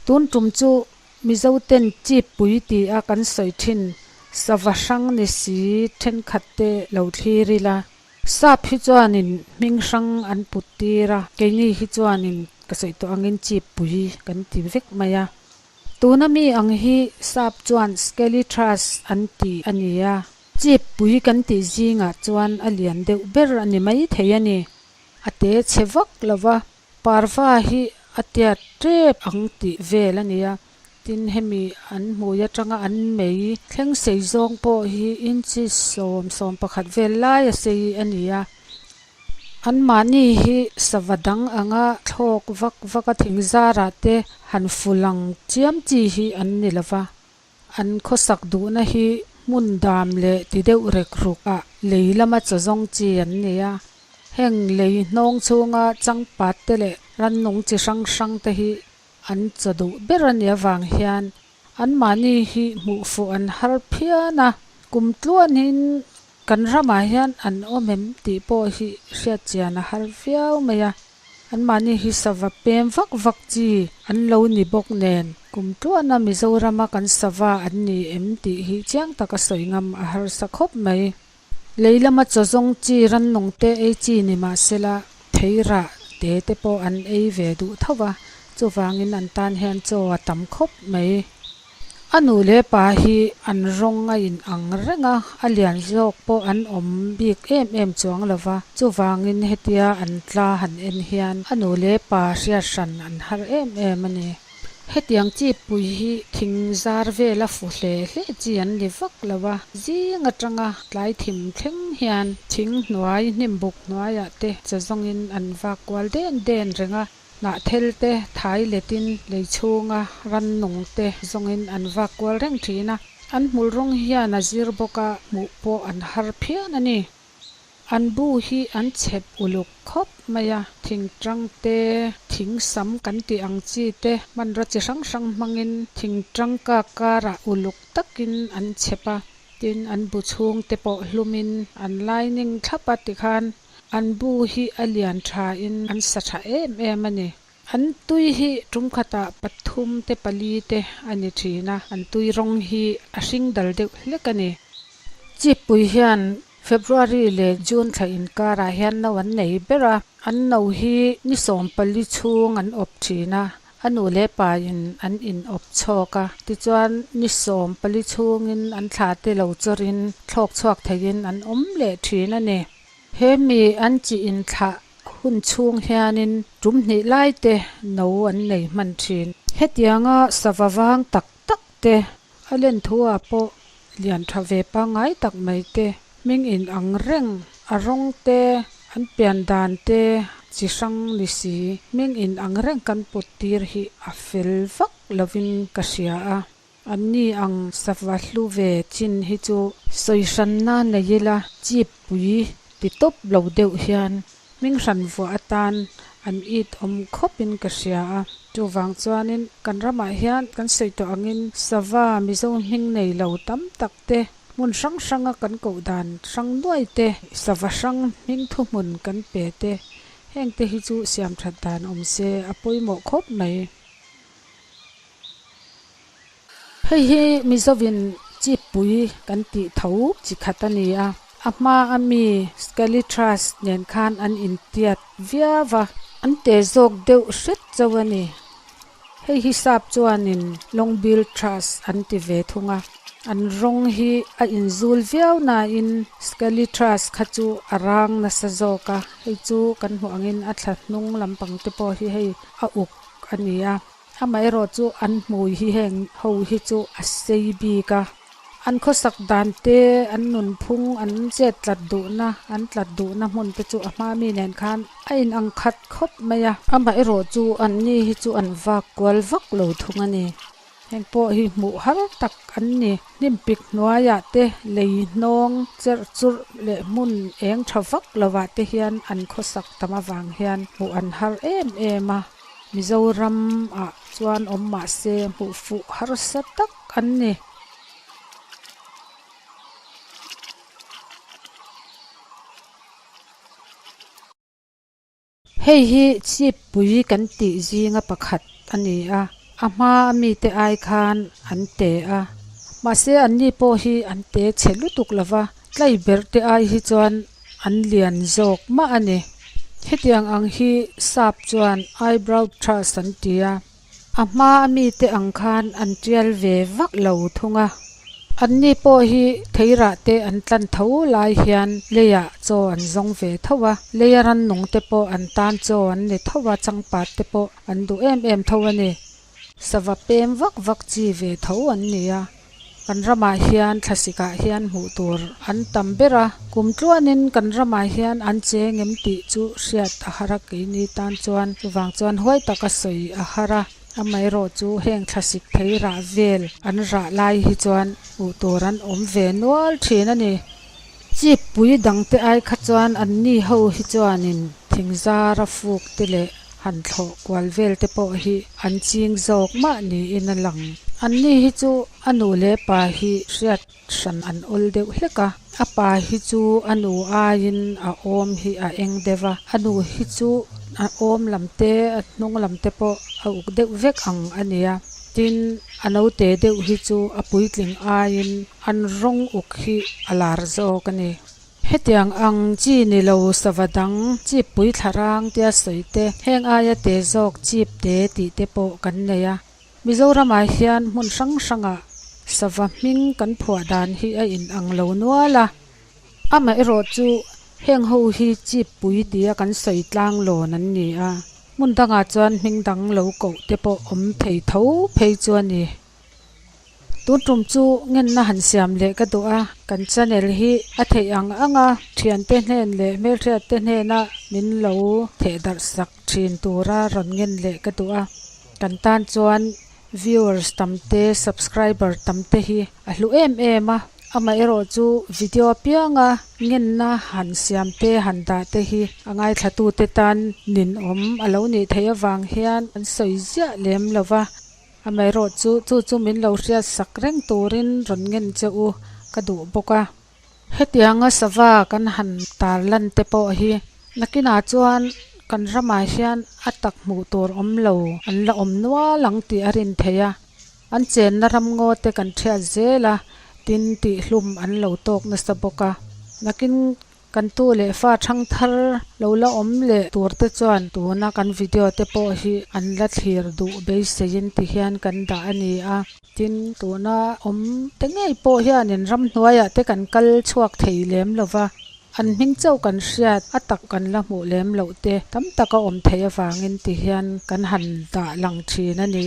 Tun tum chu Mizo ten chip pui ti a kan sawi thin sava hrang ni si thenkhat te lo thlir ila. Sap hi chuanin hming hrang an put tir a, keini hi chuanin ka sawi tawh angin chip pui kan ti vek mai a. Tuna mi ang hi sap chuan scaly thrush an ti a ni a, chip pui kan tih zingah chuan a lian deuh ber a ni maithei a ni. A te chhe vak lo va, parva hi a tiat tep ang tih vel a ni a, tin hemi an hmui atanga an mei thleng sei zawng pawh hi inches 11 vel lai a sei a ni a. Anmahni hi sava dang anga thlawk vak vak a thing zarah te han fu lang chiam chi hi an ni lo va, an khawsak duhna hi hmun dam leh ti deuh rek ruk ah lei lama chaw zawng chi an ni a. Heng lei hnawng chhunga changpat te leh rannung chi hrang hrang te hi an chaw duh ber a nih avang hian anmahni hi hmuh fuh an har phian a, kum tluanin kan ramah hian an awm em tih pawh hi hriat chian a har viau mai a. Anmahni hi sava pem vak vak chi an lo ni bawk nen kum tluana Mizorama kan sava an ni em tih hi chiang taka sawi ngam a harsa khawp mai. Lei lama chaw zawng chi rannung te ei chi ni mahsela thei rah te te pawh an ei ve duh tho va, chuvangin an tan hian chaw a tam khawp mai. A nu leh pa hi an rawng a in ang reng a, a lian zawk pawh an awm bik em em chuang lo va, chuvangin hetia an tla han en hian a nu leh pa hriat hran an har em em a ni. Hetiang chi pui hi thing zar vela fu hle hle chi an ni vak lo a, zing atanga tlai thim thleng hian thing hnuai hnim buk hnuaiah te cha zawngin an vak kual den den reng a, hnah thel te thai letin lei chhunga rannung te zawngin an vak kual reng thin a, an hmul rawng hian a zir bawk a, hmuh pawh an har phian a ni. An bu hi an chhep uluk khawp mai a, thing tang te, thing sam kan tih ang chi te hmanraw chi hrang hrang hmangin thing tang kak karah uluk takin an chhep a, tin an bu chhung te pawh hlumin an lining thlap a tikhan an bu hi a lian thain an sa tha em em a ni. An tui hi tum khatah pathum te pali te a ni thin a, an tui rawng hi a hring dal deuh hlek a ni. Chipui hian February leh June thla inkarah hian no an nei ber a, an no hi ni 14 chhung an awp thin a, a nu leh pa in an in awp chhawk a, tichuan ni 14 chhungin an thla te lo chawrin thlawk chhuak theiin an awm leh thin a ni. He mi an chi in thlah hun chhung hianin tum hnih lai te no an nei hman thin. Hetianga sava vang tak tak te a len thu ah pawh lian tha ve pangngai tak mai te hming in ang reng a rawng te an pian dan te chi hrang ni si hming in ang reng kan put tir hi a fel vak lovin ka hria a. Anni ang sava hlu ve chin hi chu sawi hranna nei ila chip pui ti tawp lo deuh hian hming hran vuah atan an it awm khawpin ka hria a. Chuvang chuanin kan ramah hian kan sawi tawh angin sava Mizo hming nei lo tam tak te hmun hrang hranga kan koh dan hrang nuai te sava hrang hming thuhmun kan pe te heng te hi chu siam that dan awm se a pawimawh khawp mai. Hei hi Mizovin chip pui kan tih tho chi khat a ni a, a hma a mi scaly thrush nen khan an intiat viau va, an te zawk deuh hret chauh a ni. Hei hi sap chuanin long bill thrush an ti ve thung a, an rawng hi a inzul viau nain scaly thrush kha chu a rang nasa zawk a, hei chu kan hmuh angin a thla hnung lampang te pawh hi hei a uk a ni a. Amaherawh chu an hmui hi heng ho hi chu a sei bik a, an khawsak dan te, an nunphung, an chet tlat duhna, an tlat duhna hmun te chu a hma mi nen khan a in ang khat khawp mai a. Amaherawh chu an ni hi chu an vak kual vak lo thung a ni. Heng pawh hi hmuh har tak an ni. Hnim pik hnuaiah te lei hnawng cherh churh leh hmun eng tha vak lovah te hian an khawsak tam avang hian hmuh an har em em a. Mizoram ah chuan awm mahse hmuh fuh harsa tak an ni. Hei hi chip pui kan tih zinga pakhat a ni a. A hma a mite ai khan an te a, mahse anni pawh hi an te chhe lutuk lova, tlai berh te ai hi chuan an lian zawk mah a ni. Hetiang ang hi sap chuan eyebrow thrush an ti a. A hma a mite ang khan an tial ve vak lo thung a. Anni pawh hi theirah te an tlan tho lai hian leiah chaw an zawng ve tho a, leia rannung te pawh an tan chaw an ni tho a, changpat te pawh an duh em em tho a ni. Sava pem vak vak chi ve tho an ni a, kan ramah hian thlasikah hian hmuh tur an tam ber a, kum tluanin kan ramah hian an cheng em tih chu hriat a har a, keini tan chuan chuvang chuan huai taka sawi a har a, amaherawh chu heng thlasik thei rah vel an rah lai hi chuan hmuh tur an awm ve nual thin a ni. Chip pui dangte ai kha chuan anni ho hi chuanin thingzara fuk te leh han thlawh kual vel te pawh hi an ching zawk mah niin a lang. Anni hi chu a nu leh pa hi hriat hran an awl deuh hlek a, a pa hi chu a nu aiin a awm hi a eng deuh a, a nu hi chu a awm lam te a hnung lam te pawh a uk deuh vek ang a nia. Tin, a naute deuh hi chu a puitling aiin an rawng uk hi a lar zawk a ni. Hetiang ang chi ni lo sava dang chip pui thla rang tia sawi te, heng aia te zawk chip te tih te pawh kan nei a. Mizoramah hian hmun hrang hrangah sava hming kan phuah dan hi a inang lo nual a. Amaherawh chu heng ho hi chip pui tia kan sawi tlang lawn an ni a. Hmun dangah chuan hming dang lo koh te pawh awm thei tho phei chu a ni. Tun tum chu ngenna han siam leh ka duh a, kan channel hi a theih ang ang a, thiante hnen leh hmelhriatte hnena min lo theh darh sak thin tura rawn ngen leh ka duh a, kan tan chuan viewers tam te subscriber tam te hi a hlu em em a, amaherawh chu video apianga ngenna han siam te han dah te hi a ngaithlatute tan ninawm a lo nih theih avang hian an sawi ziah lem lo va. Amaherawh chu chu chu min lo hriat sak reng turin rawn ngen che u ka duh bawk a. Hetianga sava kan han tar lan te pawh hi nakinah chuan kan ramah hian a tak hmuh tur awm lo an la awm nual ang tih a rin theih a. An chenna ramngaw te kan thiat zel a, tin tihhlum an lo tawk nasa bawk a. Nakin Kan tu leh fa thang thar lo la awm leh tur te chuan tuna kan video te pawh hi an la thlir duh beiseiin ti hian kan dah a ni a. Tin, tuna awm te ngei pawh hianin ramhnuaiah te kan kal chhuak thei lem lo va, an hming chauh kan hriat a tak kan la hmuh lem loh te tam tak a awm theih avangin ti hian kan han dah lang thin a ni.